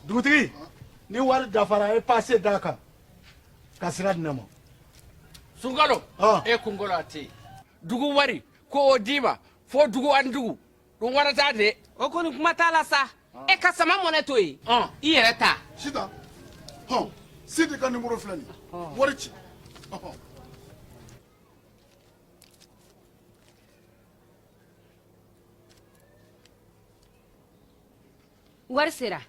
Dugutigi, ni wari dafara, e pase d'a kan ka sira di ne ma. Sunkalo, e kunkolo a tɛ yen. Dugu wari ko o d'i ma fo dugu ani dugu ɗum warata de. O kɔni, kuma t'a la sa. E ka sama mɔnɛ to yen, i yɛrɛ ta. Sitan, hɔn, Sidi ka nimoro filɛ nin ye, wari ci, ɔhɔn. Wari sera.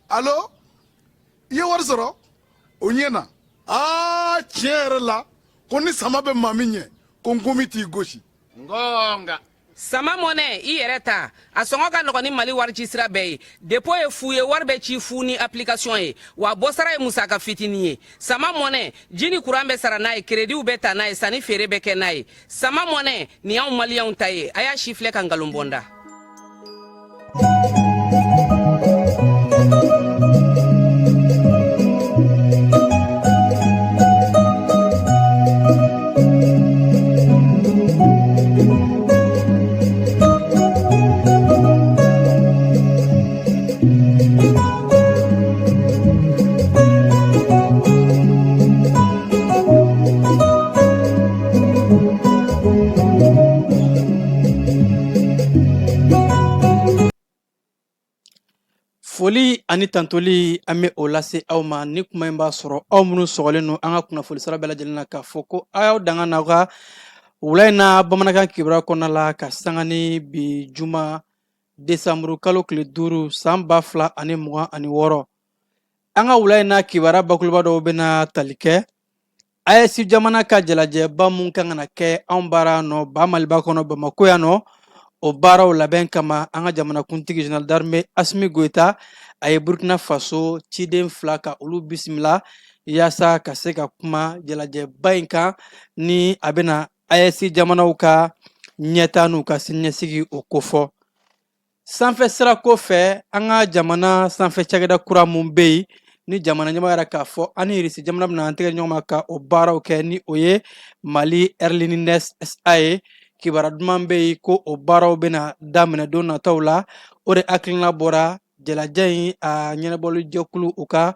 Alo, i ye wari sɔrɔ, o ɲɛna. Aa, tiɲɛ yɛrɛ la, ko ni sama bɛ maa min ɲɛ, ko nkomi t'i gosi. Ngonga. Sama mɔnɛ, i yɛrɛ ta, a sɔngɔ ka nɔgɔn ni Mali wari ci sira bɛɛ ye. Dépôt ye fu ye, wari bɛ ci fu ni application ye, wa bɔsara ye musaka fitinin ye. Sama mɔnɛ, ji ni kuran bɛ sara n'a ye, créditw bɛ ta n'a ye, sanni feere bɛ kɛ n'a ye. Sama mɔnɛ nin y'anw Maliyɛnw ta ye. A y'a si filɛ ka nkalon bɔ n da. Foli ani tantoli, an bɛ o lase aw ma. Ni kuma in b'a sɔrɔ aw minnu sɔgɔlen don an ka kunnafoni sira bɛɛ lajɛlen na, k'a fɔ ko aw y'aw danga n'aw ka wula in na bamanankan kibaruya kɔnɔna la, ka sanga ni bi juma desanburu kalo tile 5 san 2026. An ka wula in na kibaruya bakuruba dɔw bɛna tali kɛ AES jamana ka jalajɛba mun kan ka na kɛ anw bara nɔ ba Maliba kɔnɔ, Bamako yan nɔ. O baaraw labɛn kama, an ka jamanakuntigi général d'armée Asimi Goyita, a ye Burkina Faso ciden fila ka olu bisimila yaasa ka se ka kuma jalajɛba in kan, ni a bɛna AES jamanaw ka ɲɛtaa n'u ka siniɲɛsigi o kofɔ. Sanfɛ sirako fɛ, an ka jamana sanfɛ cakɛda kura mun bɛ yen, ni jamana ɲɛmaa yɛrɛ k'a fɔ an ni Irisi jamana bɛna an tɛgɛ ɲɔgɔn ma ka o baaraw kɛ, ni o ye Mali Airlines SA ye, kibaruya duman bɛ yen ko o baaraw bɛna daminɛ don nataw la. O de hakilina bɔra jalajɛ in a ɲɛnabɔli jɛkulu u ka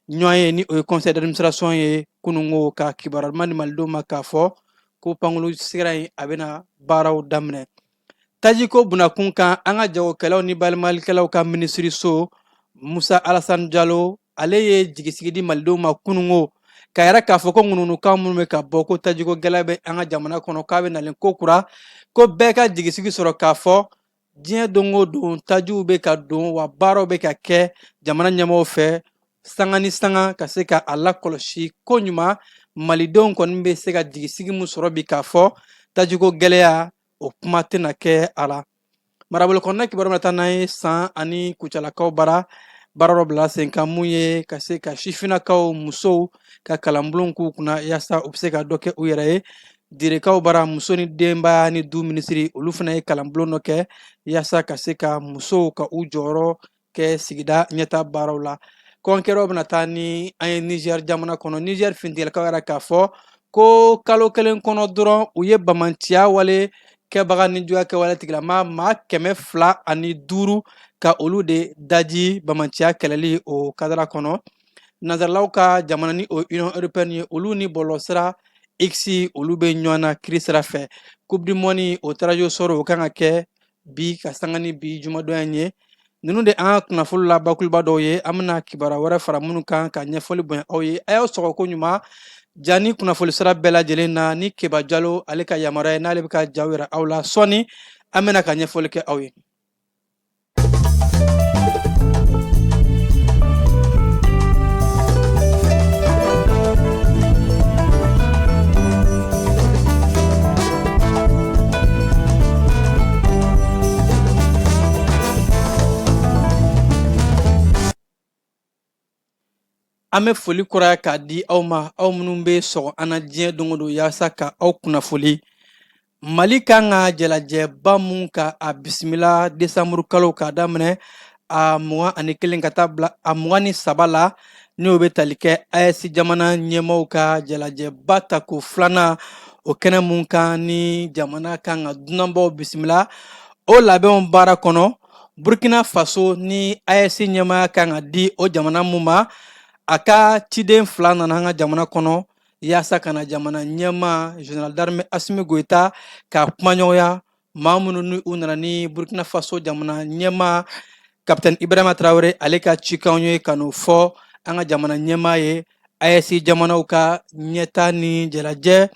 ɲɔgɔn ye, ni o ye conseil d'administration ye kununko, ka kibaruya duman di malidenw ma k'a fɔ ko pankulu sira in a bɛna baaraw daminɛ. Tajiko bunakun kan, an ka jagokɛlaw ni bayɛlɛmalikɛlaw ka minisiriso, Musa Alasani Jalo, ale ye jigisigi di malidenw ma kununko, k'a yira k'a fɔ ko ŋunuŋunukan minnu bɛ ka bɔ ko tajiko gɛlɛya bɛ an ka jamana kɔnɔ, k'a bɛ nalen ko kura, ko bɛɛ ka jigisigi sɔrɔ k'a fɔ diɲɛ don o don tajiw bɛ ka don, wa baaraw bɛ ka kɛ jamana ɲɛmɔgɔw fɛ sanga ni sanga ka se ka a lakɔlɔsi ko ɲuman. Malidenw kɔni bɛ se ka jigisigi mun sɔrɔ bi k'a fɔ tajiko gɛlɛya, o kuma tɛna kɛ a la. Marabolo kɔnɔna kibaru bɛna taa n'an ye San ani Kucalakaw bara, baara dɔ bila sen kan mun ye ka se ka sifinnakaw musow ka kalanbulon k'u kunna yaasa u bɛ se ka dɔ kɛ u yɛrɛ ye. Direkaw bara, muso ni denbaya ni du minisiri, olu fana ye kalanbulon dɔ kɛ yaasa ka se ka musow ka u jɔyɔrɔ kɛ sigida ɲɛta baaraw la. Kɔnkɛrɛw bɛna taa ni an ye Niger jamana kɔnɔ. Niger finitigilakaw yɛrɛ k'a fɔ ko kalo kelen kɔnɔ dɔrɔn, u ye bamanciya wale kɛbaga ni juguya kɛwale tigilama maa 205 ka olu de daji bamanciya kɛlɛli o kadara kɔnɔ. Nansaralaw ka jamana, ni o Union européenne ye, olu ni bɔlɔlɔsira X, olu bɛ ɲɔgɔn na kiri sira fɛ. Coupe du monde o tirage au sort, o kan ka kɛ bi ka sanga ni bi jumadon in ye. Ninnu de an ka kunnafoni la bakuruba dɔw ye. An bɛna kibaruya wɛrɛ fara minnu kan ka ɲɛfɔli bonya aw ye. A y'aw sɔgɔ ko ɲuman ja ni kunnafoni sira bɛɛ lajɛlen na ni Keba Jalo ale ka yamaruya ye, n'ale bɛ ka jaw yira aw la. Sɔɔni an bɛna ka ɲɛfɔli kɛ aw ye. An bɛ foli kuraya k'a di aw ma, aw minnu bɛ sɔgɔ an na diɲɛ don o don yaasa ka aw kunnafoli. Mali kan ka jalajɛba mun ka a bisimila desanburu kalo k'a daminɛ a 21 ka taa bila a 23 la, n'o bɛ tali kɛ AES jamana ɲɛmaaw ka jalajɛba tako filanan o kɛnɛ mun kan, ni jamana kan ka dunanbaw bisimila o labɛnw baara kɔnɔ. Burkina Faso ni AES ɲɛmaaya kan ka di o jamana mun ma, a ka ciden fila nana an ka jamana kɔnɔ yaasa ka na jamana ɲɛmaa général d'armée Asimi Goyita ka kumaɲɔgɔnya. Maa minnu ni u nana ni Burkina Faso jamana ɲɛmaa Capitaine Ibrahima Traoré ale ka cikanw ye, ka n'o fɔ an ka jamana ɲɛmaa ye AES jamanaw ka ɲɛta ni jalajɛ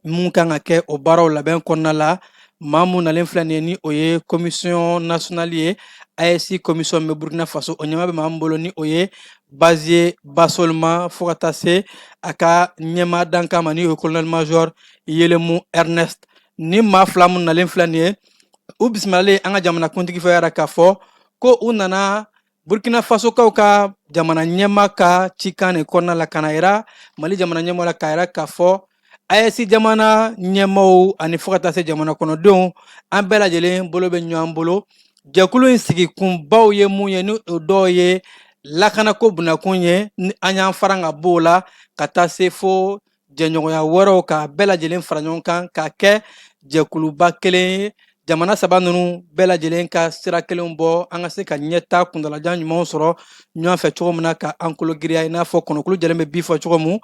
mun kan ka kɛ o baaraw labɛn kɔnɔna la. Maa mun nalen filɛ nin ye, ni o ye commission nationale ye, AES commission bɛ Burkina Faso, o ɲɛmaa bɛ maa min bolo, ni o ye Bazie Bassolma, fo ka taa se a ka ɲɛmaa dankan ma, ni o ye colonel major Yelemu Ernest. Ni maa fila mun nalen filɛ nin ye, u bisimilalen an ka jamanakuntigi fɛ yɛrɛ k'a fɔ ko u nana Burkina Fasokaw ka jamana ɲɛmaa ka cikan de kɔnɔna la, ka na yira Mali jamana ɲɛmaa la, k'a yira k'a fɔ AES jamana ɲɛmaaw ani fo ka taa se jamana kɔnɔdenw, an bɛɛ lajɛlen bolo bɛ ɲɔgɔn bolo. Jɛkulu in sigikunbaw ye mun ye, ni o dɔw ye lakanako bunakun ye, ni an y'an fara ka bɔ o la ka taa se fo jɛɲɔgɔnya wɛrɛw, k'a bɛɛ lajɛlen fara ɲɔgɔn kan k'a kɛ jɛkuluba kelen ye, jamana saba ninnu bɛɛ lajɛlen ka sira kelen bɔ, an ka se ka ɲɛta kuntalajan ɲumanw sɔrɔ ɲɔgɔn fɛ cogo min na, ka an kolo giriya i n'a fɔ kɔnɔkulu jɛlen bɛ bi fɔ cogo min.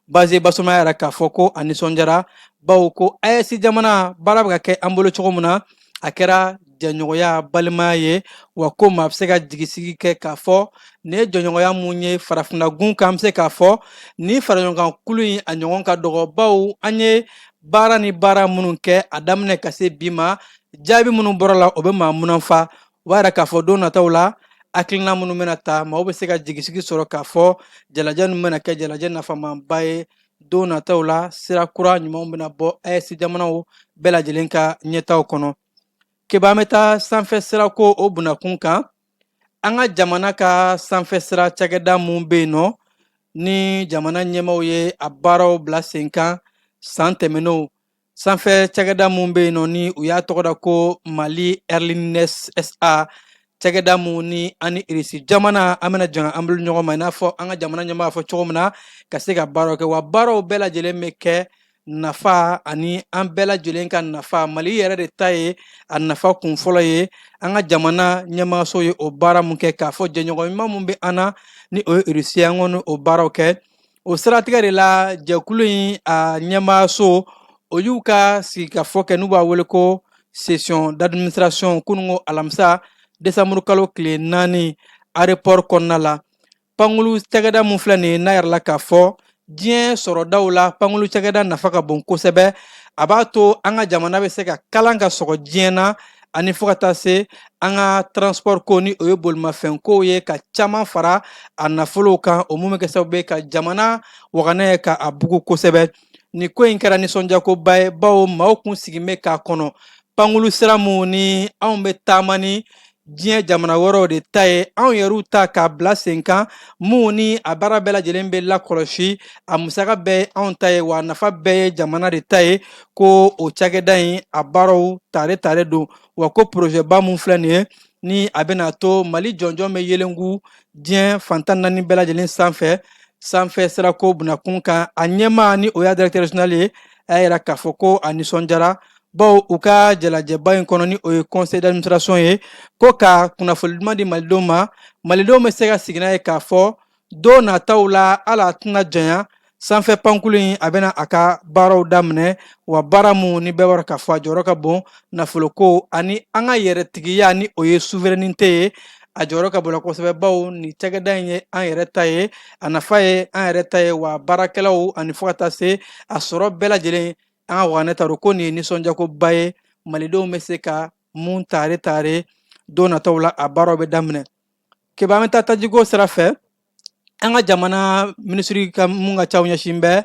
Bazie Bassolma yɛrɛ k'a fɔ ko a nisɔndiyara, bawo ko AES jamana baara bɛ ka kɛ an bolo cogo min na, a kɛra jɛɲɔgɔnya balimaya ye, wa ko maa bɛ se ka jigisigi kɛ k'a fɔ nin ye jɛɲɔgɔnya mun ye farafinna gun kan. An bɛ se k'a fɔ ni faraɲɔgɔnkan kulu in a ɲɔgɔn ka dɔgɔ, bawo an ye baara ni baara minnu kɛ a daminɛ ka se bi ma, jaabi minnu bɔra la, o bɛ maa munanfa. O b'a yira k'a fɔ don nataw la, hakilina minnu bɛna ta, maaw bɛ se ka jigisigi sɔrɔ k'a fɔ jalajɛ ninnu bɛna kɛ jalajɛ nafamanba ye don nataw la, sira kura ɲumanw bɛna bɔ AES jamanaw bɛɛ lajɛlen ka ɲɛtaw kɔnɔ. Keba, an bɛ taa sanfɛ sirako o bunakun kan. An ka jamana ka sanfɛ sira cakɛda mun bɛ yen nɔ, ni jamana ɲɛmaaw ye a baaraw bila sen kan san tɛmɛnenw, sanfɛ cakɛda mun bɛ yen nɔ, ni u y'a tɔgɔ da ko Mali Airlines SA, cakɛda mun ni an ni Irisi jamana an bɛna jɛn an bolo ɲɔgɔn ma, i n'a fɔ an ka jamana ɲɛmaa b'a fɔ cogo min na, ka se ka baaraw kɛ, wa baaraw bɛɛ lajɛlen bɛ kɛ nafa ani an bɛɛ lajɛlen ka nafa, Mali yɛrɛ de ta ye a nafa kun fɔlɔ ye. An ka jamana ɲɛmaaso ye o baara mun kɛ, k'a fɔ jɛɲɔgɔn ɲuman mun bɛ an na, ni o ye Irisi ye, an kɔni o baaraw kɛ. O siratigɛ de la, jɛkulu in a ɲɛmaaso o y'u ka sigikafɔ kɛ, n'u b'a wele ko session d'administration, kununko alamisa desanburu kalo tile 4 aéroport kɔnɔna la. Pankulu cakɛda mun filɛ nin ye, n'a yɛrɛ la k'a fɔ diɲɛ sɔrɔdaw la, pankulu cakɛda nafa ka bon kosɛbɛ. A b'a to an ka jamana bɛ se ka kalan ka sɔgɔ diɲɛ na, ani fo ka taa se an ka transport ko, ni o ye bolimafɛn kow ye, ka caman fara a nafolow kan, o mun bɛ kɛ sababu ye ka jamana waganɛ ka a bugu kosɛbɛ. Nin ko in kɛra nisɔndiyakoba ye, bawo maaw kun sigin bɛ k'a kɔnɔ pankulu sira mun ni anw bɛ taama ni diɲɛ jamana wɛrɛw de ta ye, anw yɛrɛw ta k'a bila sen kan, mun ni a baara bɛɛ lajɛlen bɛ lakɔlɔsi, a musaka bɛɛ ye anw ta ye, wa a nafa bɛɛ ye jamana de ta ye, ko o cakɛda in a baaraw tare tare don, wa ko porozɛba mun filɛ nin ye, ni a bɛna to Mali jɔnjɔn bɛ yelenku diɲɛ fan 14 bɛɛ lajɛlen sanfɛ sanfɛ sirako bunakun kan. A ɲɛmaa, ni o y'a directeur général ye, a y'a yira k'a fɔ ko a nisɔndiyara, bawo u ka jalajɛba in kɔnɔ, ni o ye conseil d'administration ye, ko ka kunnafoni duman di malidenw ma, malidenw bɛ se ka sigi n'a ye k'a fɔ don nataw la, hali a tɛna janya, sanfɛ pankulu in a bɛna a ka baaraw daminɛ, wa baara mun ni bɛɛ b'a dɔn k'a fɔ a jɔyɔrɔ ka bon nafoloko ani an ka yɛrɛtigiya, ni o ye souveraineté ye, a jɔyɔrɔ ka bon kosɛbɛ, bawo nin cakɛda in ye an yɛrɛ ta ye, a nafa ye an yɛrɛ ta ye, wa baarakɛlaw ani fo ka taa se a sɔrɔ bɛɛ lajɛlen an ka waganɛ ta don. Ko nin ye nisɔndiyakoba ye, malidenw bɛ se ka mun tare tare don nataw la, a baaraw bɛ daminɛ. Keba, an bɛ taa tajiko sira fɛ. An ka jamana minisiri ka mun ka caw ɲɛsin bɛ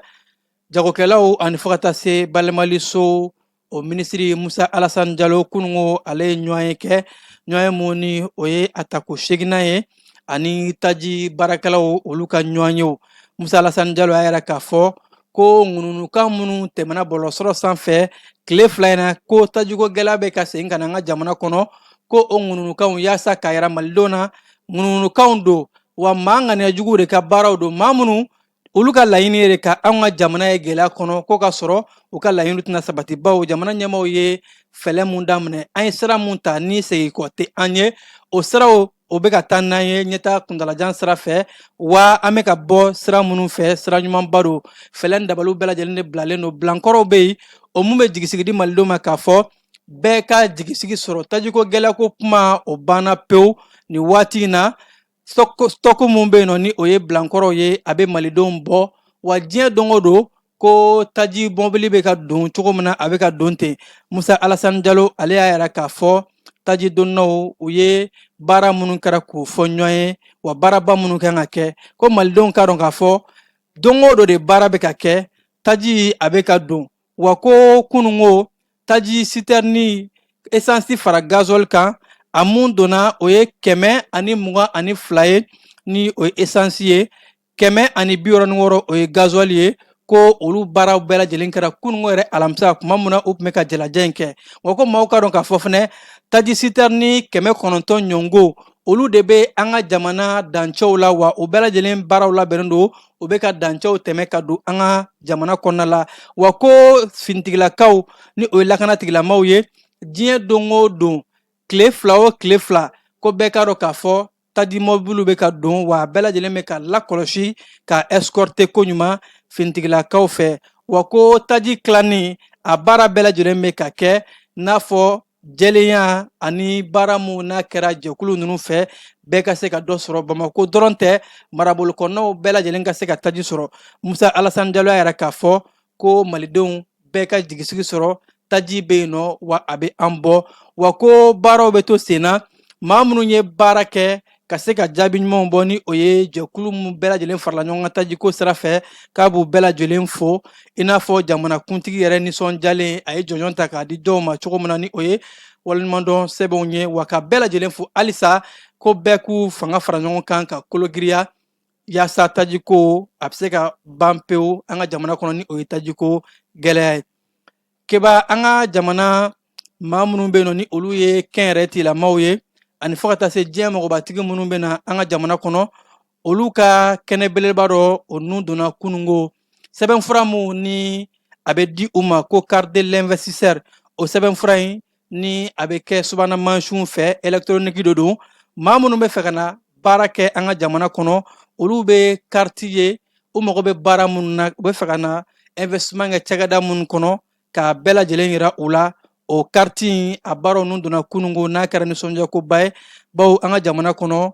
jagokɛlaw ani fo ka taa se balimaliso, o minisiri Musa Alasan Jalo, kununko ale ye ɲɔgɔn ye kɛ, ɲɔgɔn ye mun ni o ye a tako seginnan ye. ani taji baarakɛlaw olu ka ɲɔgɔnyew. Musa Alasani Jalo y'a yira k'a fɔ ko ŋununukan minnu tɛmɛna bɔlɔlɔsɔrɔ sanfɛ tile 2 in na ko tajiko gɛlɛya bɛ ka segin ka na an ka jamana kɔnɔ, ko o ŋununukanw yaasa k'a yira malidenw na ŋununukanw don, wa maa ŋaniya juguw de ka baaraw don, maa minnu olu ka laɲini ye de ka anw ka jamana ye gɛlɛya kɔnɔ, ko ka sɔrɔ u ka laɲini tɛna sabati, bawo jamana ɲɛmaaw ye fɛɛrɛ mun daminɛ, an ye sira mun ta ni segin kɔ tɛ an ye, o siraw o bɛ ka taa n'an ye ɲɛtaa kuntalajan sira fɛ, wa an bɛ ka bɔ sira minnu fɛ sira ɲumanba don. Fɛɛrɛ ni dabaliw bɛɛ lajɛlen de bilalen don, bilankɔrɔw bɛ yen, o mun bɛ jigisigi di malidenw ma k'a fɔ bɛɛ ka jigisigi sɔrɔ tajiko gɛlɛyako kuma o banna pewu nin waati in na. Stock mun bɛ yen nɔ ni o ye bilankɔrɔw ye, a bɛ malidenw bɔ, wa diɲɛ don o don ko taji mɔbili bɛ ka don cogo min na a bɛ ka don ten. Musa Alasani Jalo ale y'a yira k'a fɔ taji donnaw u ye baara minnu kɛra k'u fɔ ɲɔgɔn ye, wa baaraba minnu kan ka kɛ, ko malidenw k'a dɔn k'a fɔ don o don de baara bɛ ka kɛ, taji a bɛ ka don, wa ko kununko taji sitɛrini esansi fara gazɔli kan a mun donna o ye 122 ye ni o ye esansi ye, 166 o ye gazɔli ye, ko olu baaraw bɛɛ lajɛlen kɛra kununko yɛrɛ alamisa kuma min na u tun bɛ ka jalajɛ in kɛ. Wa ko maaw k'a dɔn k'a fɔ fɛnɛ taji sitɛrini 900 ɲɔngo olu de bɛ an ka jamana dancɛw la, wa o bɛɛ lajɛlen baaraw labɛnnen don, u bɛ ka dancɛw tɛmɛ ka don an ka jamana kɔnɔna la. Wa ko finitigilakaw ni o ye lakana tigilamaw ye, diɲɛ don o don tile 2 o tile 2 ko bɛɛ k'a dɔn k'a fɔ taji mɔbiliw bɛ ka don, wa a bɛɛ lajɛlen bɛ ka lakɔlɔsi ka escorter koɲuman finitigilakaw fɛ. Wa ko taji tilanni a baara bɛɛ lajɛlen bɛ ka kɛ n'a fɔ jɛlenya ani baara mun n'a kɛra jɛkulu ninnu fɛ bɛɛ ka se ka dɔ sɔrɔ, Bamakɔ dɔrɔn tɛ, marabolo kɔnɔnaw bɛɛ lajɛlen ka se ka taji sɔrɔ. Musa Alasani Jalo y'a yira k'a fɔ ko malidenw bɛɛ ka jigisigi sɔrɔ, taji bɛ yen nɔ wa a bɛ an bɔ, wa ko baaraw bɛ to sen na, maa minnu ye baara kɛ ka se ka jaabi ɲumanw bɔ ni o ye jɛkulu min bɛɛ lajɛlen farala ɲɔgɔn kan tajiko sira fɛ, k'a b'u bɛɛ lajɛlen fo, i n'a fɔ jamanakuntigi yɛrɛ nisɔndiyalen a ye jɔnjɔn ta k'a di dɔw ma cogo min na ni o ye waleɲumandɔn sɛbɛnw ye, wa ka bɛɛ lajɛlen fo halisa ko bɛɛ k'u fanga fara ɲɔgɔn kan ka kologiriya yaasa tajiko a bɛ se ka ban pewu an ka jamana kɔnɔ ni o ye tajiko gɛlɛya ye. Keba, an ka jamana maa minnu bɛ yen nɔ ni olu ye kɛnyɛrɛ tigilamaaw ye ani fo ka taa se diɲɛ mɔgɔbatigi minnu bɛ na an ka jamana kɔnɔ, olu ka kɛnɛ belebeleba dɔ o nun donna kununko sɛbɛnfura mun ni a bɛ di u ma ko carte de l'investisseur, o sɛbɛnfura in ni a bɛ kɛ subahana mansinw fɛ, électronique de don. Maa minnu bɛ fɛ ka na baara kɛ an ka jamana kɔnɔ, olu bɛ carte ye, u mago bɛ baara minnu na, u bɛ fɛ ka na investissement kɛ cakɛda minnu kɔnɔ, k'a bɛɛ lajɛlen yira u la. O carte in a baaraw nun donna kununko n'a kɛra nisɔndiyakoba ye, bawo an ka jamana kɔnɔ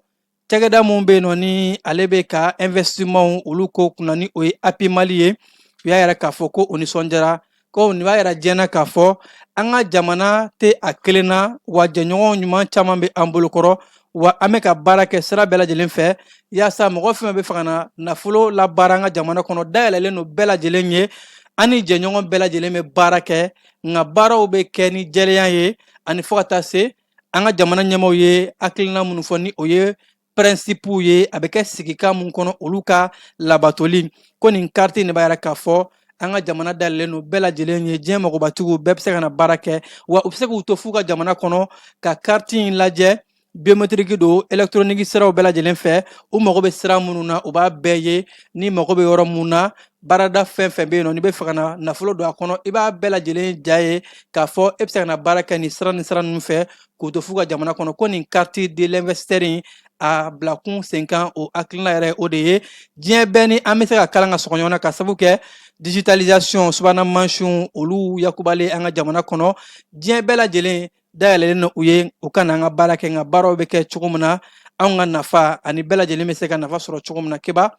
cakɛda mun bɛ yen nɔ ni ale bɛ ka investissement olu ko kunna ni o ye API Mali ye, u y'a yira k'a fɔ ko o nisɔndiyara, ko nin b'a yira diɲɛ na k'a fɔ an ka jamana tɛ a kelen na, wa jɛɲɔgɔn ɲuman caman bɛ an bolokɔrɔ, wa an bɛ ka baara kɛ sira bɛɛ lajɛlen fɛ yaasa mɔgɔ fɛn fɛn bɛ fɛ ka na nafolo labaara an ka jamana kɔnɔ, dayɛlɛlen don bɛɛ lajɛlen ye, an ni jɛɲɔgɔn bɛɛ lajɛlen bɛ baara kɛ, nka baaraw bɛ kɛ ni jɛlenya ye ani fo ka taa se an ka jamana ɲɛmaaw ye hakilina minnu fɔ ni o ye pɛrɛnsipuw ye, a bɛ kɛ sigikan mun kɔnɔ olu ka labatoli. Ko nin kariti nin b'a yira k'a fɔ an ka jamana dayɛlɛlen don bɛɛ lajɛlen ye, diɲɛ mɔgɔbatigiw bɛɛ bɛ se ka na baara kɛ, wa u bɛ se k'u to f'u ka jamana kɔnɔ ka kariti in lajɛ, biométrique don, électronique siraw bɛɛ lajɛlen fɛ, u mago bɛ sira minnu na u b'a bɛɛ ye, n'i mago bɛ yɔrɔ mun na, baarada fɛn fɛn bɛ yen nɔ n'i bɛ fɛ ka na nafolo don a kɔnɔ, i b'a bɛɛ lajɛlen ja ye k'a fɔ e bɛ se ka na baara kɛ nin sira ni sira ninnu fɛ k'u to f'u ka jamana kɔnɔ. Ko nin carte de l'investisseur in a bilakun sen kan, o hakilina yɛrɛ o de ye diɲɛ bɛɛ ni an bɛ se ka kalan ka sɔgɔ ɲɔgɔn na ka sabu kɛ digitalisation subahana mansinw olu yakubalen an ka jamana kɔnɔ, diɲɛ bɛɛ lajɛlen dayɛlɛlen don u ye u ka na an ka baara kɛ, nka baaraw bɛ kɛ cogo min na anw ka nafa ani bɛɛ lajɛlen bɛ se ka nafa sɔrɔ cogo min na. Keba,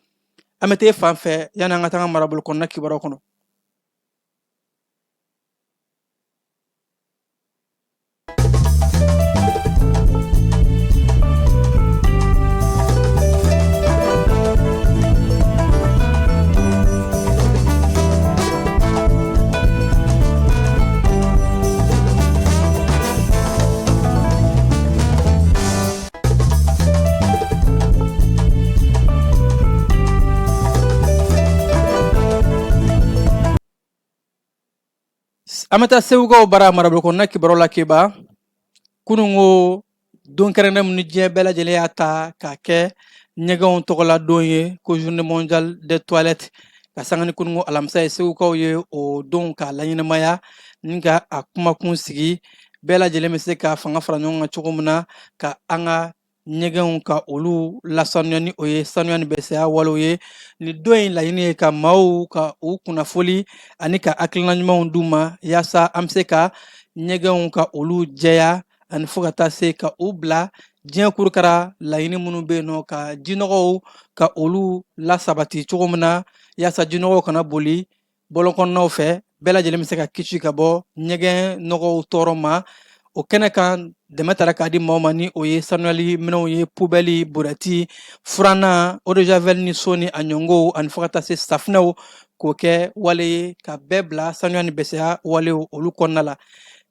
an bɛ t'e fan fɛ yanni an ka taa an ka marabolo kɔnɔna kibaruyaw kɔnɔ. An bɛ taa Segukaw bara, marabolo kɔnɔna kibaruyaw la. Keba, kununko don kɛrɛnkɛrɛn min ni diɲɛ bɛɛ lajɛlen y'a ta k'a kɛ ɲɛgɛnw tɔgɔla don ye, ko Journée mondiale des toilettes, ka sanga ni kununko alamisa ye, Segukaw ye o don k'a laɲɛnamaya ni ka a kumakun sigi, bɛɛ lajɛlen bɛ se ka fanga fara ɲɔgɔn kan cogo min na ka an ka ɲɛgɛnw ka olu lasanuya, ni o ye sanuya ni bɛsɛya walew ye. Nin don in laɲini ye ka maaw ka u kunnafoli ani ka hakilina ɲumanw d'u ma, yaasa an bɛ se ka ɲɛgɛnw ka olu jɛya, ani fo ka taa se ka u bila diɲɛ kurukara laɲini minnu bɛ yen nɔ, ka jinɔgɔw ka olu lasabati cogo min na, yaasa jinɔgɔw kana boli bɔlɔn kɔnɔnaw fɛ, bɛɛ lajɛlen bɛ se ka kisi ka bɔ ɲɛgɛn nɔgɔw tɔɔrɔ ma. O kɛnɛ kan, dɛmɛ taara k'a di maaw ma, ni o ye sanuyali minɛnw ye, poubelle, brouette, furannan, eau de javel ni seau ni a ɲɔngow, ani fo ka taa se safinɛw, k'o kɛ wale ye ka bɛɛ bila sanuya ni bɛsɛya walew olu kɔnɔna la.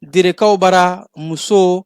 Direkaw bara, muso,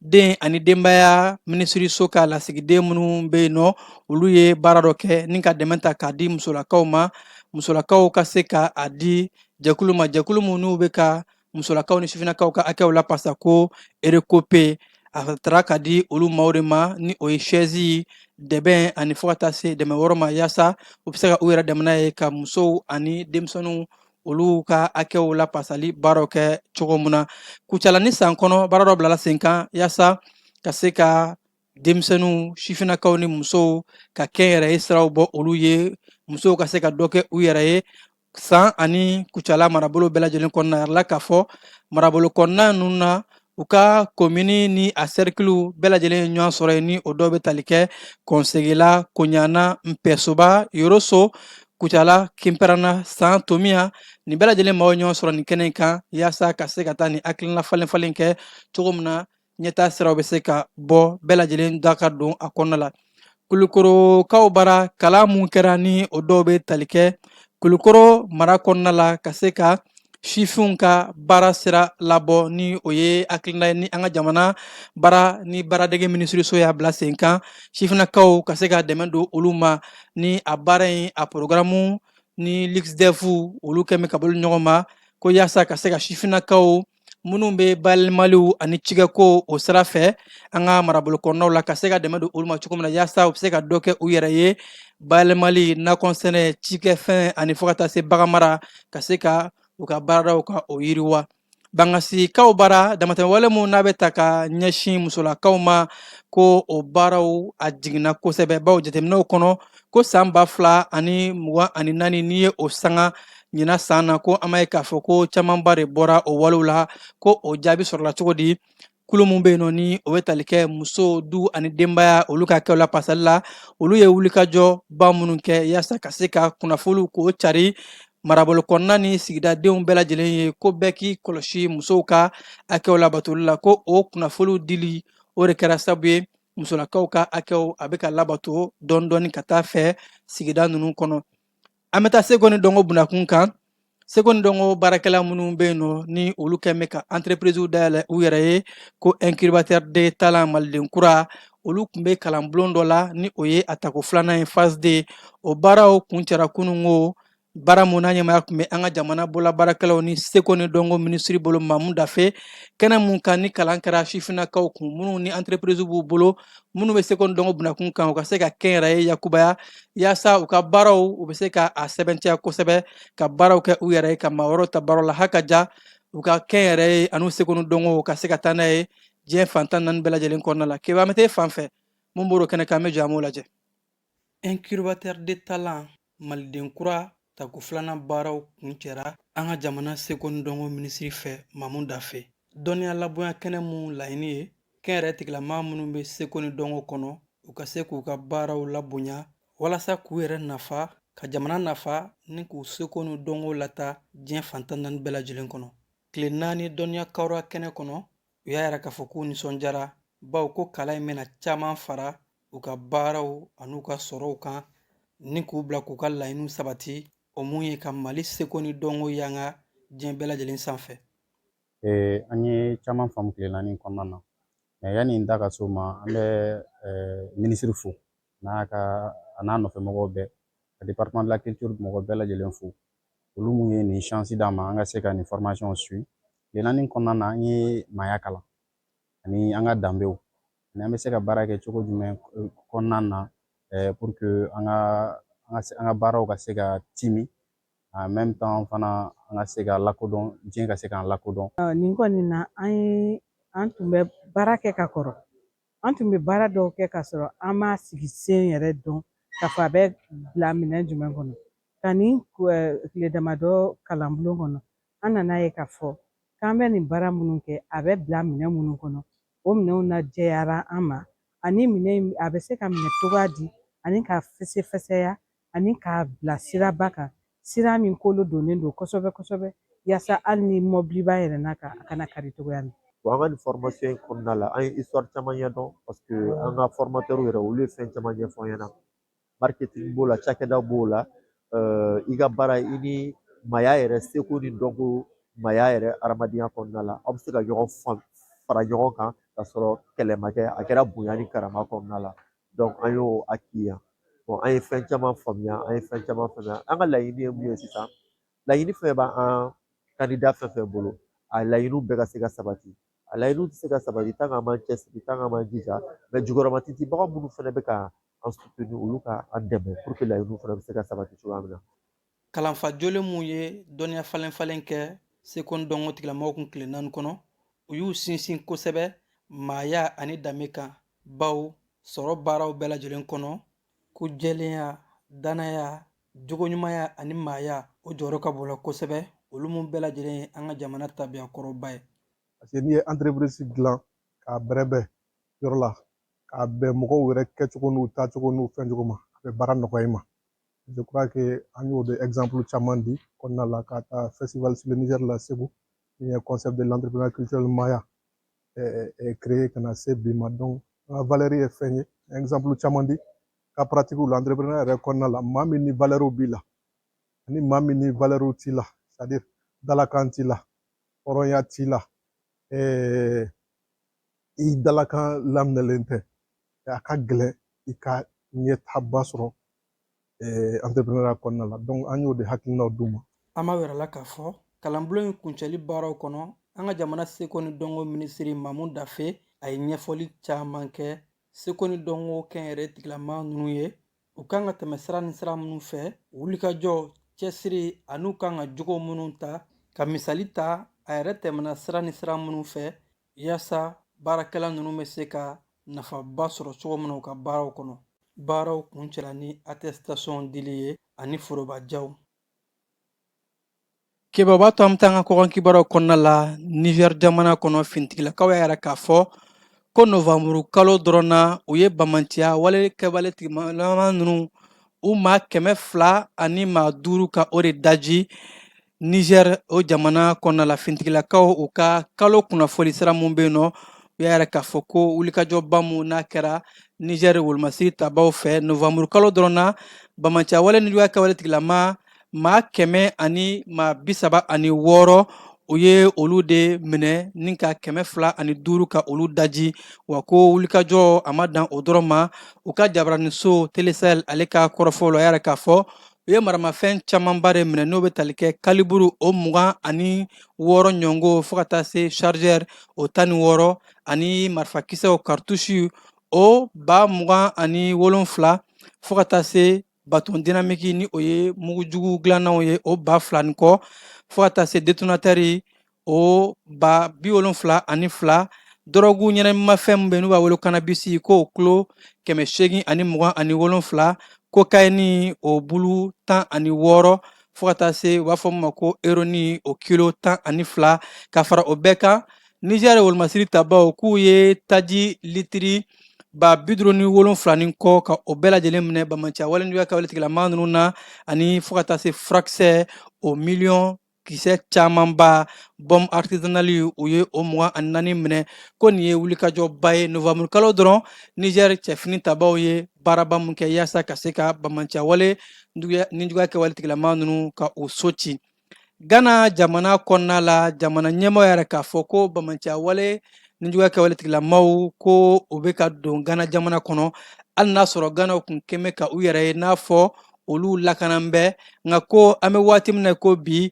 den ani denbaya minisiriso ka lasigiden minnu bɛ yen nɔ, olu ye baara dɔ kɛ ni ka dɛmɛ ta k'a di musolakaw ma, musolakaw ka se ka a di jɛkulu ma, jɛkulu minnu bɛ ka musolakaw ni sifinnakaw ka hakɛw lapasa, ko Erekope. A taara ka di olu maaw de ma, ni o ye sɛzi, dɛbɛn ani fo ka taa se dɛmɛ wɛrɛ ma, yaasa u bɛ se ka u yɛrɛ dɛmɛ n'a ye ka musow ani denmisɛnninw olu ka hakɛw lapasali baaraw kɛ cogo min na. Kucala ni san kɔnɔ, baara dɔ bilala sen kan yaasa ka se ka denmisɛnninw, sifinnakaw ni musow ka kɛnyɛrɛye siraw bɔ olu ye, musow ka se ka dɔ kɛ u yɛrɛ ye san ani Kucala marabolo bɛɛ lajɛlen kɔnɔna. Yɛrɛ la k'a fɔ marabolo kɔnɔna ninnu na, u ka komini ni a sɛrikiliw bɛɛ lajɛlen ye ɲɔgɔn sɔrɔ yen, ni o dɔw bɛ tali kɛ Kɔnsegela, Koɲana, Npɛsoba, Yoroso, Kucala, Kinpɛrɛnna, San, Tomiya. Nin bɛɛ lajɛlen maaw ɲɔgɔn sɔrɔ nin kɛnɛ in kan, yaasa ka se ka taa nin hakilina falen falen kɛ cogo min na ɲɛtaa siraw bɛ se ka bɔ, bɛɛ lajɛlen da ka don a kɔnɔna la. Kulukorokaw bara, kalan mun kɛra, ni o dɔw bɛ tali kɛ Kulukoro mara kɔnɔna la, ka se ka sifinw ka baara sira labɔ, ni o ye hakilina ye ni an ka jamana baara ni baaradege minisiriso y'a bila sen kan, sifinnakaw ka se ka dɛmɛ don olu ma, ni a baara in a porogaramu ni LuxDev olu kɛn bɛ ka bolo ɲɔgɔn ma, ko yaasa ka se ka sifinnakaw minnu bɛ bayɛlɛmaliw ani cikɛko o sira fɛ an ka marabolo kɔnɔnaw la, ka se ka dɛmɛ don olu ma cogo min na, yaasa u bɛ se ka dɔ kɛ u yɛrɛ ye bayɛlɛmali, nakɔsɛnɛ, cikɛfɛn ani fo ka taa se baganmara, ka se ka u ka baaradaw ka o yiriwa. Bangasikaw bara, damatɛmɛwale mun n'a bɛ ta ka ɲɛsin musolakaw ma, ko o baaraw a jiginna kosɛbɛ, bawo jateminɛw kɔnɔ ko san 2024, n'i ye o sanga ɲina san na, ko an b'a ye k'a fɔ ko camanba de bɔra o walew la. Ko o jaabi sɔrɔla cogo di? Kulu mun bɛ yen nɔ, ni o bɛ tali kɛ muso, du ani denbaya olu ka kɛw la pasali la, olu ye wulikajɔ ba minnu kɛ yaasa ka se ka kunnafoniw k'o cari marabolo kɔnɔna ni sigidadenw bɛɛ lajɛlen ye, ko bɛɛ k'i kɔlɔsi musow ka hakɛw labatoli la, ko o kunnafoniw dili o de kɛra sababu ye musolakaw ka hakɛw a bɛ ka labato dɔɔni dɔɔni ka taa fɛ sigida ninnu kɔnɔ. An bɛ taa seko ni dɔnko bunakun kan. Seko ni dɔnko baarakɛla minnu bɛ yen nɔ, ni olu kɛn bɛ ka entreprise dayɛlɛ u yɛrɛ ye, ko incubateur de talent Maliden kura, olu tun bɛ kalanbulon dɔ la, ni o ye a tako filanan ye, phase 2. O baaraw kuncɛra kununko, baara mun n'a ɲɛmaaya tun bɛ an ka jamana bolola baarakɛlaw ni seko ni dɔnko minisiri bolo, Mamu Dafe, kɛnɛ mun kan ni kalan kɛra sifinnakaw kun minnu ni entreprise b'u bolo, minnu bɛ seko ni dɔnko bunakun kan, u ka se ka kɛnyɛrɛye yakubaya, yaasa u ka baaraw u bɛ se ka a sɛbɛntiya kosɛbɛ, ka baaraw kɛ u yɛrɛ ye, ka maa wɛrɛw ta baaraw la, haka ja u ka kɛnyɛrɛye an'u seko ni dɔnko ka se ka taa n'a ye diɲɛ fan 14 bɛɛ lajɛlen kɔnɔna la. Keba, an bɛ taa fan fɛ mun b'o kɛnɛ kan, an bɛ jɔ an b'o lajɛ. Incubateur de talent Maliden kura tako filanan baaraw kuncɛra an ka jamana seko ni dɔnko minisiri fɛ, Mamu Dafe. Dɔnniya labonya kɛnɛ mun laɲini ye kɛnyɛrɛ tigilamaa minnu bɛ seko ni dɔnko kɔnɔ, u ka se k'u ka baaraw labonya walasa k'u yɛrɛ nafa, ka jamana nafa, ni k'u seko ni dɔnko lata diɲɛ fan 14 bɛɛ lajɛlen kɔnɔ. Tile 4 dɔnniya kawura kɛnɛ kɔnɔ, u y'a yira k'a fɔ k'u nisɔndiyara, bawo ko kalan in bɛna caman fara u ka baaraw an'u ka sɔrɔw kan, ni k'u bila k'u ka laɲiniw sabati, o mun ye ka Mali seko ni dɔnko yanga diɲɛ bɛɛ lajɛlen sanfɛ. An ye caman faamu tile 4 kɔnɔna na. Mɛ yanni n da ka s'o ma, an bɛ minisiri fo n'a ka a n'a nɔfɛ mɔgɔw bɛɛ, ka département de la culture mɔgɔ bɛɛ lajɛlen fo, olu mun ye nin chance d'an ma an ka se ka nin formation suit. Tile 4 kɔnɔna na, an ye maaya kalan ani an ka danbew ani an bɛ se ka baara kɛ cogo jumɛn kɔnɔna na pour que an ka baaraw ka se ka timi, en même temps fana an ka se ka lakodɔn, diɲɛ ka se k'an lakodɔn. Nin kɔni na, an ye an tun bɛ baara kɛ ka kɔrɔ, an tun bɛ baara dɔw kɛ ka sɔrɔ an m'a sigi sen yɛrɛ dɔn k'a fɔ a bɛ bila minɛn jumɛn kɔnɔ. Ka nin tile damadɔ kalanbulon kɔnɔ, an nana ye k'a fɔ k'an bɛ nin baara minnu kɛ, a bɛ bila minɛn minnu kɔnɔ, o minɛnw na jɛyara an ma, ani minɛn a bɛ se ka minɛ cogoya di, ani ka fɛsɛfɛsɛya, ani k'a bila siraba kan, sira min kolo donnen don kosɛbɛ kosɛbɛ, yaasa hali ni mɔbiliba yɛlɛnna kan, a kana kari cogoya min. Bon, an ka nin formation in kɔnɔna la, an ye histoire caman ɲɛdɔn, parce que an ka formateur yɛrɛ, olu ye fɛn caman ɲɛfɔ an ɲɛna. Marketing b'o la, cakɛda b'o la, i ka baara, i ni maaya yɛrɛ, seko ni dɔnko, maaya yɛrɛ, adamadenya kɔnɔna la, aw bɛ se ka ɲɔgɔn fara ɲɔgɔn kan ka sɔrɔ kɛlɛ ma kɛ, a kɛra bonya ni karama kɔnɔna la. Donc an y'o acquis yan. Bon, an ye fɛn caman faamuya, an ye fɛn caman faamuya. An ka laɲini ye mun ye sisan? Laɲini fɛn b'an candidat fɛn fɛn bolo, a laɲiniw bɛɛ ka se ka sabati. A laɲiniw tɛ se ka sabati tant qu'an m'an cɛsiri, tant qu'an m'an jija. Mais jukɔrɔmatitibaga minnu fana bɛ ka an soutenir, olu ka an dɛmɛ pour que laɲiniw fana bɛ se ka sabati cogoya min na. Kalanfa jolen mun ye dɔnniya falen falen kɛ seko ni dɔnko tigilamɔgɔw kun tile 4 kɔnɔ, u y'u sinsin kosɛbɛ maaya ani danbe kan, baw sɔrɔ baaraw bɛɛ lajɛlen kɔnɔ, ko jɛlenya, danaya, jogoɲumanya ani maaya, o jɔyɔrɔ ka bon la kosɛbɛ, olu mun bɛɛ lajɛlen ye an ka jamana tabiya kɔrɔba ye. Parce que n'i ye entreprise dilan k'a bɛrɛbɛn yɔrɔ la, k'a bɛn mɔgɔw yɛrɛ kɛcogo n'u taacogo n'u fɛncogo ma, a bɛ baara nɔgɔya i ma. Je crois que an y'o de exemple caman di kɔnɔna la, ka taa festival sur le Niger la Segu, min ye concept de l'entrepreneuriat culturel Maya créé ka na se bi ma. Donc an ka valeur ye fɛn ye, exemple caman di ka pratique la entrepreneur yɛrɛ kɔnɔna la. Maa min ni valeur b'i la ani maa min ni valeur t'i la, c'est à dire dalakan t'i la, hɔrɔnya t'i la, i dalakan laminɛlen tɛ, a ka gɛlɛn i ka ɲɛtaaba sɔrɔ entrepreneuriat kɔnɔna la. Donc an y'o de hakilinaw d'u ma. An b'a yɛrɛ la k'a fɔ kalanbulon in kuncɛli baaraw kɔnɔ, an ka jamana seko ni dɔnko minisiri Mamu Dafe, a ye ɲɛfɔli caman kɛ seko ni dɔnko kɛnyɛrɛ tigilama ninnu ye, u kan ka tɛmɛ sira ni sira minnu fɛ, wulikajɔ, cɛsiri, an'u kan ka jogo minnu ta, ka misali ta a yɛrɛ tɛmɛna sira ni sira minnu fɛ, yaasa baarakɛla ninnu bɛ se ka nafaba sɔrɔ cogo min na u ka baaraw kɔnɔ. Baaraw kuncɛla ni attestation dili ye ani forobajaw. Keba b'a to an bɛ taa an ka kɔkan kibaruyaw kɔnɔna la. Niger jamana kɔnɔ, finitigilakaw y'a yira k'a fɔ ko novanburu kalo dɔrɔn na, u ye bamanciya wale kɛwale tigilama ninnu, u maa 205 ka o de daji Niger, o jamana kɔnɔna la. Finitigilakaw u ka kalo kunnafoni sira mun bɛ yen nɔ, u y'a yira k'a fɔ ko wulikajɔba mun n'a kɛra Niger wolomasiri tabaw fɛ novanburu kalo dɔrɔn na, bamanciya wale nijuguya kɛwale tigilama maa 136, u ye olu de minɛ ni ka 205 ka olu daji. Wa ko wulikajɔ a ma dan o dɔrɔn ma. U ka jabaraniso Télé Sahel, ale ka kɔrɔfɔw la, a y'a yira k'a fɔ u ye maramafɛn camanba de minɛ, n'o bɛ tali kɛ kaliburu o 26 ɲɔngo, fo ka taa se chargeur o 16, ani marifakisɛw cartouche o 27,000, fo ka taa se bâton dynamique, ni o ye mugujugu dilannaw ye, o 2000 ni kɔ, fo ka taa se détonateur o 72,000, dɔrɔgu ɲɛnamimafɛn min bɛ n'u b'a wele cannabis, k'o kilo 827, cocaïne o bulu 16, fo ka taa se u b'a fɔ min ma ko héroïne, o kilo 12. Ka fara o bɛɛ kan, Niger wolomasiri tabaw k'u ye taji litiri 57,000 ni kɔ ka o bɛɛ lajɛlen minɛ bamanciya walejuguya kɛwale tigilama ninnu na, ani fo ka taa se furakisɛ o miliyɔn kisɛ camanba, bombe artisanale, u ye o 24 minɛ. Ko nin ye wulikajɔba ye novembre kalo dɔrɔn, Niger cɛfini tabaw ye baaraba mun kɛ yaasa ka se ka bamanciya wale nijuguya kɛwale tigilama ninnu ka o so ci. Ghana jamana kɔnɔna la, jamana ɲɛmɔgɔ yɛrɛ k'a fɔ ko bamanciya wale nijuguya kɛwale tigilamaw ko u bɛ ka don Ghana jamana kɔnɔ, hali n'a sɔrɔ Ghana kun kɛmɛ ka u yɛrɛ ye n'a fɔ olu lakana bɛ, nka ko an bɛ waati min na ko bi,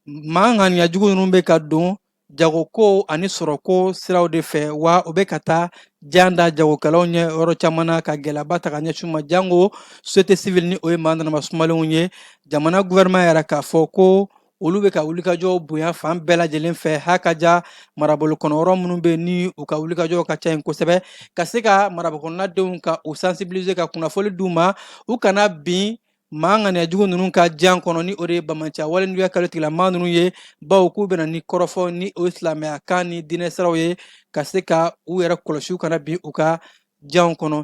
maa ŋaniya jugu ninnu bɛ ka don. jagoko ani sɔrɔko siraw de fɛ, wa u bɛ ka taa jan da jagokɛlaw ɲɛ yɔrɔ caman na ka gɛlɛyaba ta ka ɲɛsin u ma, jango société civile ni o ye maa nana sumalenw ye. Jamana gouvernement yɛrɛ k'a fɔ ko olu bɛ ka wulikajɔw bonya fan bɛɛ lajɛlen fɛ, ha ka ja marabolo kɔnɔ yɔrɔ minnu bɛ ni u ka wulikajɔw ka ca yen kosɛbɛ, ka se ka marabolo kɔnɔnadenw ka u sensibiliser, ka kunnafoli d'u ma, u kana bin maa ŋaniya jugu ninnu ka jan kɔnɔ, ni o de ye banbaanciya wale juguya kalo tigilamaa ninnu ye, bawo k'u bɛna ni kɔrɔfɔ ni o ye silamɛya kan ni diinɛ siraw ye, ka se ka u yɛrɛ kɔlɔsi u kana bin u ka janw kɔnɔ.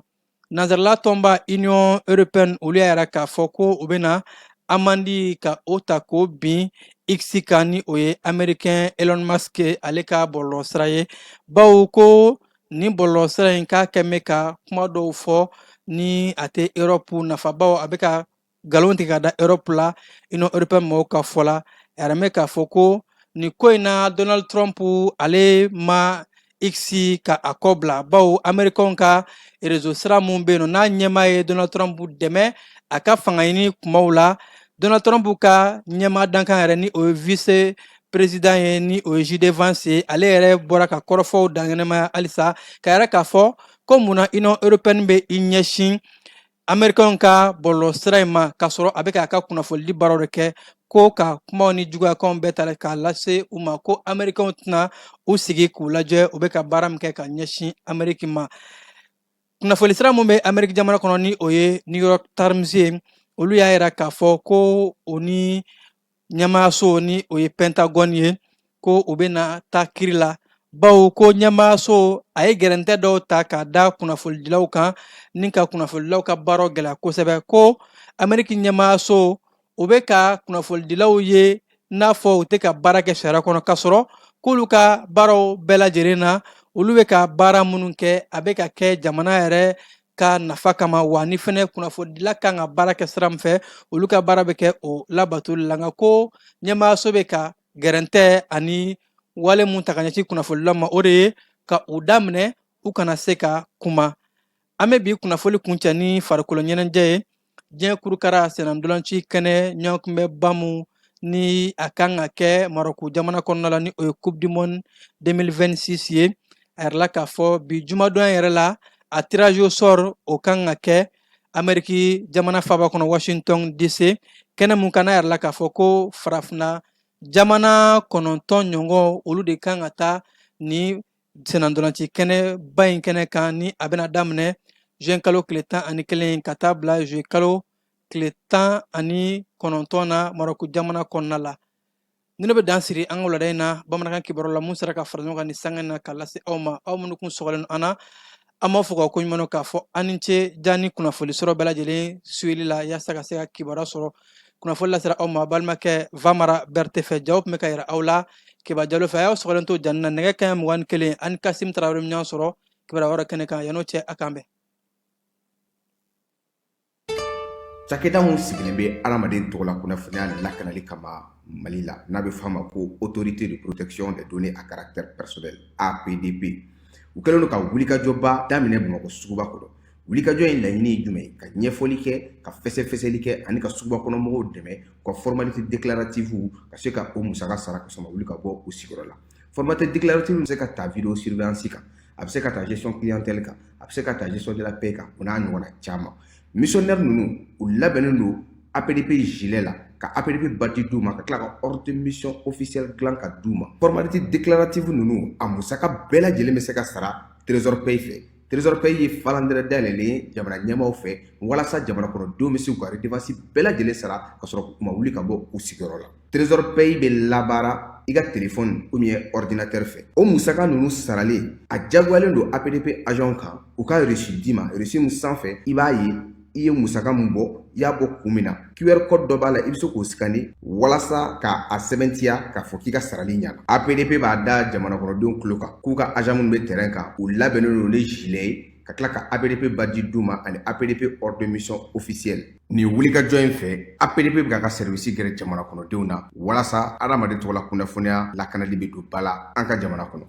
Nansarala tɔnba Union européenne, olu y'a yira k'a fɔ ko u bɛna amandi ka o ta k'o bin X kan, ni o ye américain Elon Musk ale ka bɔlɔlɔsira ye, bawo ko nin bɔlɔlɔsira in k'a kɛn bɛ ka kuma dɔw fɔ ni a tɛ Europe nafa, bawo a bɛ ka nkalon tigɛ ka da Europe la. Union européenne mɔgɔw ka fɔ la, a yɛrɛ bɛ k'a fɔ ko nin ko in na, Donald Trump ale ma X ka a kɔ bila, bawo américains ka réseau sira mun bɛ yen nɔ, n'a ɲɛmaa ye Donald Trump dɛmɛ a ka fanga ɲini kumaw la. Donald Trump ka ɲɛmaa dankan yɛrɛ, ni o ye vice président ye, ni o ye JD Vance ye, ale yɛrɛ bɔra ka kɔrɔfɔw dankɛnɛmaya halisa, ka yɛrɛ k'a fɔ ko munna Union européenne bɛ i ɲɛsin américains ka bɔlɔlɔsira in ma, k'a sɔrɔ a bɛ k'a ka kunnafonidi baaraw de kɛ, ko ka kumaw ni juguyakanw bɛɛ ta k'a lase u ma, ko américains tɛna u sigi k'u lajɛ u bɛ ka baara min kɛ ka ɲɛsin Amérique ma. Kunnafoni sira mun bɛ Amérique jamana kɔnɔ, ni o ye New York Times ye, olu y'a yira k'a fɔ ko o ni ɲɛmaayaso, ni o ye Pentagone ye, ko u bɛna taa kiri la, bawo ko ɲɛmaayaso a ye gɛrɛntɛ dɔw ta k'a da kunnafonidilaw kan ni ka kunnafonidilaw ka baaraw gɛlɛya kosɛbɛ, ko Ameriki ɲɛmaayaso u bɛ ka kunnafonidilaw ye n'a fɔ u tɛ ka baara kɛ sariya kɔnɔ, k'a sɔrɔ k'olu ka baaraw bɛɛ lajɛlen na, olu bɛ ka baara minnu kɛ, a bɛ ka kɛ jamana yɛrɛ ka nafa kama, wa ni fɛnɛ kunnafonidila kan ka baara kɛ sira min fɛ, olu ka baara bɛ kɛ o labatoli la. Nka ko ɲɛmaayaso bɛ ka gɛrɛntɛ ani wale mun ta ka ɲɛsin kunnafonidilaw ma, o de ye ka u daminɛ u kana se ka kuma. An bɛ bi kunnafoli kuncɛ ni farikolo ɲɛnajɛ ye. Diɲɛ kurukara sennantolaci kɛnɛ ɲɔgɔnkunbɛnba mun ni a kan ka kɛ Marɔku jamana kɔnɔna la, ni o ye Coupe du monde 2026 ye, a yirala k'a fɔ bi jumadon yɛrɛ la, a tirage au sort o kan ka kɛ Ameriki jamana faaba kɔnɔ, Washington DC, kɛnɛ mun kan, n'a yirala k'a fɔ ko farafinna jamana 9 ɲɔgɔn, olu de kan ka taa ni sennantolaci kɛnɛ ba in kɛnɛ kan, ni a bɛna daminɛ juin kalo tile 11 ka taa bila juillet kalo tile 19 na Marɔku jamana kɔnɔna la. Ni ne bɛ dan siri an ka wulada in na bamanankan kibaru la mun sera ka fara ɲɔgɔn kan ni sanga in na ka lase aw ma, aw minnu kun sɔgɔlen an na, an b'a fɔ ka ko ɲuman k'a fɔ an ni ce ja ni kunnafoni sɔrɔ bɛɛ lajɛlen suyeli la yaasa ka se ka kibaruya sɔrɔ. Kunnafoni lasera aw ma balimakɛ Vamara Berete fɛ, jaw tun bɛ ka yira aw la Keba Jalo fɛ. A y'aw sɔgɔlen to janni na nɛgɛ kanɲɛ 21 ani Kasim Tarawele ɲɔgɔn sɔrɔ kibaruya wɛrɛ kɛnɛ kan. Yan'o cɛ, a k'an bɛn. Cakɛda mun sigilen bɛ adamaden tɔgɔ la kunnafoniya lakanali kama Mali la, n'a bɛ f'a ma ko Autorité de protection des données à caractère personnel, APDP, u kɛlen don ka wulikajɔba daminɛ Bamakɔ suguba kɔnɔ. Wulikajɔ in laɲini ye jumɛn ye? Ka ɲɛfɔli kɛ, ka fɛsɛfɛsɛli kɛ ani ka suguba kɔnɔ mɔgɔw dɛmɛ u ka formalité déclarative ka se ka o musaka sara ka sɔrɔ wuli ka bɔ u sigiyɔrɔ la. Formalité déclarative bɛ se ka ta vidéo surveillance kan, a bɛ se ka ta gestion clientèle kan, a bɛ se ka ta gestion de la paie kan, o n'a ɲɔgɔnna caman. Missionnaire ninnu, u labɛnnen don APDP gilet la, ka APDP badge d'u ma, ka tila ka ordre de mission officielle dilan ka d'u ma. Formalité déclarative ninnu, a musaka bɛɛ lajɛlen bɛ se ka sara Trésor Pay fɛ. Trésor Pay ye falandɛrɛ dayɛlɛlen ye jamana ɲɛmaaw fɛ walasa jamana kɔnɔdenw bɛ se k'u ka redevance bɛɛ lajɛlen sara ka sɔrɔ k'u ma wuli ka bɔ u sigiyɔrɔ la. Trésor Pay bɛ labaara i ka téléphone ou bien ordinateur fɛ. O musaka ninnu saralen, a diyagoyalen don APDP agent kan u ka reçu d'i ma, reçu min sanfɛ i b'a ye i ye musaka mun bɔ, i y'a bɔ kun min na. QR code dɔ b'a la, i bɛ se k'o scanner walasa ka a sɛbɛntiya k'a fɔ k'i ka sarali ɲana. APDP b'a da jamana kɔnɔdenw tulo kan k'u ka agent minnu bɛ terrain kan, u labɛnnen don ni gilet ye, ka tila ka APDP badge d'u ma ani APDP ordre de mission officielle. Nin wulikajɔ in fɛ, APDP bɛ k'a ka service gɛrɛ jamana kɔnɔdenw na walasa adamaden tɔgɔ la kunnafoniya lakanali bɛ don ba la an ka jamana kɔnɔ.